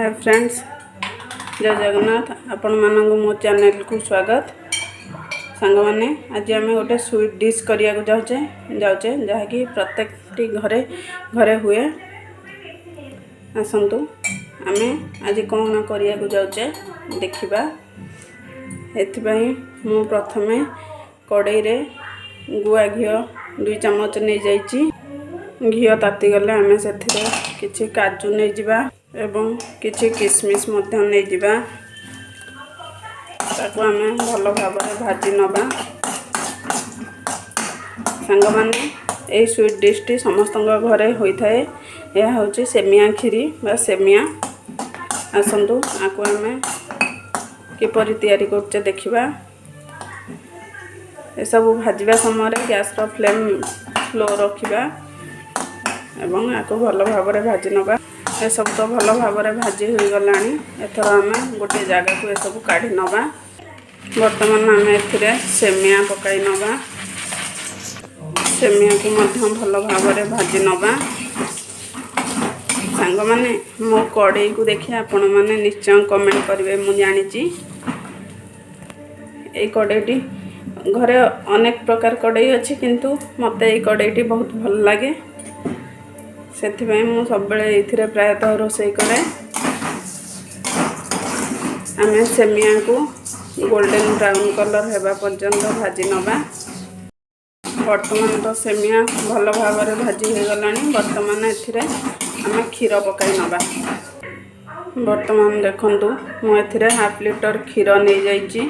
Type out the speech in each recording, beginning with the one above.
ହାଏ friends, ଜୟ ଜଗନ୍ନାଥ। ଆପଣମାନଙ୍କୁ ମୋ ଚ୍ୟାନେଲକୁ ସ୍ୱାଗତ। ସାଙ୍ଗମାନେ, ଆଜି ଆମେ ଗୋଟେ ସୁଇଟ୍ ଡିଶ୍ କରିବାକୁ ଯାଉଛେ, ଯାହାକି ପ୍ରତ୍ୟେକଟି ଘରେ ଘରେ ହୁଏ। ଆସନ୍ତୁ, ଆମେ ଆଜି କ'ଣ କରିବାକୁ ଯାଉଛେ ଦେଖିବା। ଏଥିପାଇଁ ମୁଁ ପ୍ରଥମେ କଡ଼େଇରେ ଗୁଆ ଘିଅ 2 ଚାମଚ ନେଇଯାଇଛି। ଘିଅ ତାତିଗଲେ ଆମେ ସେଥିରେ କିଛି କାଜୁ ନେଇଯିବା ଏବଂ କିଛି କିସମିସ୍ ମଧ୍ୟ ନେଇଯିବା। ତାକୁ ଆମେ ଭଲ ଭାବରେ ଭାଜି ନେବା। ସାଙ୍ଗମାନେ, ଏହି ସୁଇଟ୍ ଡିଶ୍ଟି ସମସ୍ତଙ୍କ ଘରେ ହୋଇଥାଏ। ଏହା ହେଉଛି ସେମିଆ କ୍ଷୀରି ବା ସେମିଆ। ଆସନ୍ତୁ, ଆକୁ ଆମେ କିପରି ତିଆରି କରୁଛେ ଦେଖିବା। ଏସବୁ ଭାଜିବା ସମୟରେ ଗ୍ୟାସ୍ର ଫ୍ଲେମ୍ ସ୍ଲୋ ରଖିବା ଏବଂ ଆକୁ ଭଲ ଭାବରେ ଭାଜି ନେବା। ଏସବୁ ତ ଭଲ ଭାବରେ ଭାଜି ହୋଇଗଲାଣି। ଏଥର ଆମେ ଗୋଟିଏ ଜାଗାକୁ ଏସବୁ କାଢ଼ି ନେବା। ବର୍ତ୍ତମାନ ଆମେ ଏଥିରେ ସେମିଆ ପକାଇ ନେବା। ସେମିଆକୁ ମଧ୍ୟ ଭଲ ଭାବରେ ଭାଜି ନେବା। ସାଙ୍ଗମାନେ, ମୋ କଡ଼େଇକୁ ଦେଖି ଆପଣମାନେ ନିଶ୍ଚୟ କମେଣ୍ଟ କରିବେ, ମୁଁ ଜାଣିଛି। ଏଇ କଡ଼େଇଟି, ଘରେ ଅନେକ ପ୍ରକାର କଡ଼େଇ ଅଛି, କିନ୍ତୁ ମୋତେ ଏଇ କଡ଼େଇଟି ବହୁତ ଭଲ ଲାଗେ। ସେଥିପାଇଁ ମୁଁ ସବୁବେଳେ ଏଇଥିରେ ପ୍ରାୟତଃ ରୋଷେଇ କରେ। ଆମେ ସେମିଆକୁ ଗୋଲ୍ଡେନ୍ ବ୍ରାଉନ୍ କଲର୍ ହେବା ପର୍ଯ୍ୟନ୍ତ ଭାଜି ନେବା। ବର୍ତ୍ତମାନ ତ ସେମିଆ ଭଲ ଭାବରେ ଭାଜି ହୋଇଗଲାଣି। ବର୍ତ୍ତମାନ ଏଥିରେ ଆମେ କ୍ଷୀର ପକାଇ ନେବା। ବର୍ତ୍ତମାନ ଦେଖନ୍ତୁ, ମୁଁ ଏଥିରେ ହାଫ୍ ଲିଟର କ୍ଷୀର ନେଇଯାଇଛି।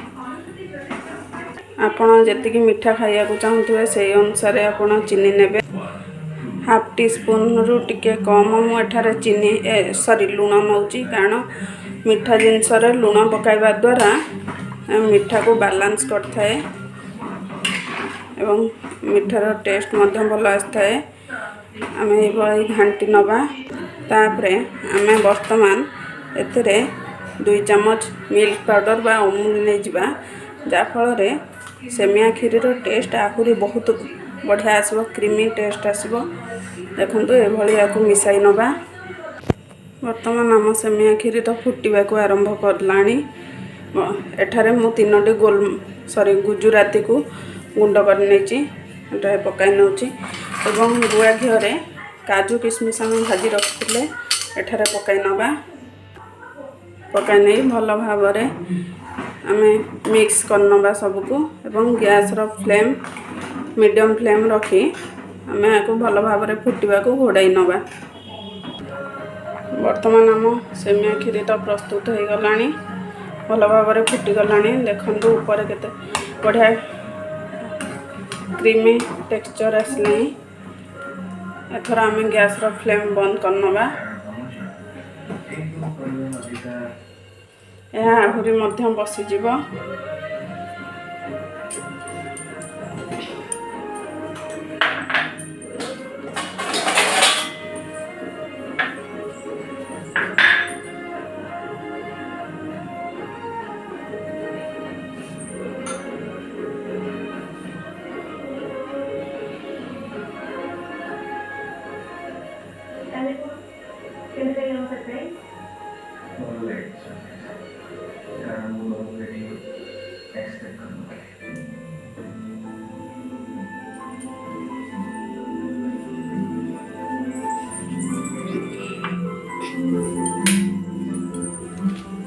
ଆପଣ ଯେତିକି ମିଠା ଖାଇବାକୁ ଚାହୁଁଥିବେ, ସେଇ ଅନୁସାରେ ଆପଣ ଚିନି ନେବେ। ହାଫ୍ ଟି ସ୍ପୁନ୍ରୁ ଟିକେ କମ୍ ମୁଁ ଏଠାରେ ଚିନି, ସରି, ଲୁଣ ନେଉଛି, କାରଣ ମିଠା ଜିନିଷରେ ଲୁଣ ପକାଇବା ଦ୍ୱାରା ମିଠାକୁ ବାଲାନ୍ସ କରିଥାଏ ଏବଂ ମିଠାର ଟେଷ୍ଟ ମଧ୍ୟ ଭଲ ଆସିଥାଏ। ଆମେ ଏଇଭଳି ଘାଣ୍ଟି ନେବା। ତାପରେ ଆମେ ବର୍ତ୍ତମାନ ଏଥିରେ 2 ଚାମଚ ମିଲ୍କ ପାଉଡ଼ର ବା ଅମୁଲ ନେଇଯିବା, ଯାହାଫଳରେ ସେମିଆ କ୍ଷୀରିର ଟେଷ୍ଟ ଆହୁରି ବହୁତ ବଢ଼ିଆ ଆସିବ, କ୍ରିମି ଟେଷ୍ଟ ଆସିବ। ଦେଖନ୍ତୁ, ଏଭଳି ୟାକୁ ମିଶାଇ ନେବା। ବର୍ତ୍ତମାନ ଆମ ସେମିଆ କ୍ଷୀରି ତ ଫୁଟିବାକୁ ଆରମ୍ଭ କଲାଣି। ଏଠାରେ ମୁଁ ତିନୋଟି ଗୋଲ, ସରି, ଗୁଜୁରାତିକୁ ଗୁଣ୍ଡ କରି ନେଇଛି, ଏଠାରେ ପକାଇ ନେଉଛି ଏବଂ ଗୁଆ ଘିଅରେ କାଜୁ କିସମିସ୍ ଆମେ ଭାଜି ରଖିଥିଲେ, ଏଠାରେ ପକାଇ ନେବା। ପକାଇ ନେଇ ଭଲ ଭାବରେ ଆମେ ମିକ୍ସ କରିନେବା ସବୁକୁ ଏବଂ ଗ୍ୟାସ୍ର ଫ୍ଲେମ୍ ମିଡ଼ିୟମ୍ ଫ୍ଲେମ୍ ରଖି ଆମେ ଏହାକୁ ଭଲ ଭାବରେ ଫୁଟିବାକୁ ଘୋଡ଼ାଇ ନେବା। ବର୍ତ୍ତମାନ ଆମ ସେମିଆ କ୍ଷୀରି ତ ପ୍ରସ୍ତୁତ ହୋଇଗଲାଣି, ଭଲ ଭାବରେ ଫୁଟିଗଲାଣି। ଦେଖନ୍ତୁ, ଉପରେ କେତେ ବଢ଼ିଆ କ୍ରିମି ଟେକ୍ସଚର୍ ଆସିଲାଣି। ଏଥର ଆମେ ଗ୍ୟାସ୍ର ଫ୍ଲେମ୍ ବନ୍ଦ କରିନେବା। ଏହା ଆହୁରି ମଧ୍ୟ ବସିଯିବ। କେମିତି ଲାଗିଲା ସରପ୍ରାଇଜ୍? ଭଲ ଲାଗିଛି ସରପ୍ରାଇଜ୍, କାରଣ ମୁଁ ତମକୁ ଏଠି ଏକ୍ସପେକ୍ଟ କରିନଥିଲି।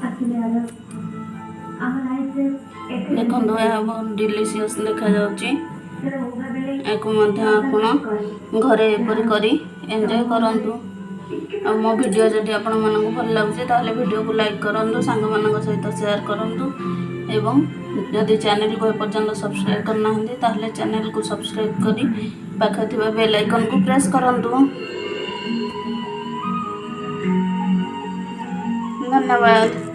ଆକ୍ଚୁଆଲି ଆରବ, ଆମ ଲାଇଫରେ ଏତେ ଦେଖନ୍ତୁ, ଏହା ବହୁତ ଡିଲିସିୟସ୍ ଦେଖାଯାଉଛି। ମୁଁ ଭାବିଲି ଏହାକୁ ମଧ୍ୟ ଆପଣ ଘରେ ଏପରି କରି ଏନ୍ଜୟ କରନ୍ତୁ। ଆଉ ମୋ ଭିଡ଼ିଓ ଯଦି ଆପଣମାନଙ୍କୁ ଭଲ ଲାଗୁଛି, ତାହେଲେ ଭିଡ଼ିଓକୁ ଲାଇକ୍ କରନ୍ତୁ, ସାଙ୍ଗମାନଙ୍କ ସହିତ ସେୟାର କରନ୍ତୁ ଏବଂ ଯଦି ଚ୍ୟାନେଲକୁ ଏପର୍ଯ୍ୟନ୍ତ ସବସ୍କ୍ରାଇବ୍ କରିନାହାନ୍ତି, ତାହେଲେ ଚ୍ୟାନେଲକୁ ସବସ୍କ୍ରାଇବ୍ କରି ପାଖରେ ଥିବା ବେଲ୍ ଆଇକନ୍କୁ ପ୍ରେସ୍ କରନ୍ତୁ। ଧନ୍ୟବାଦ।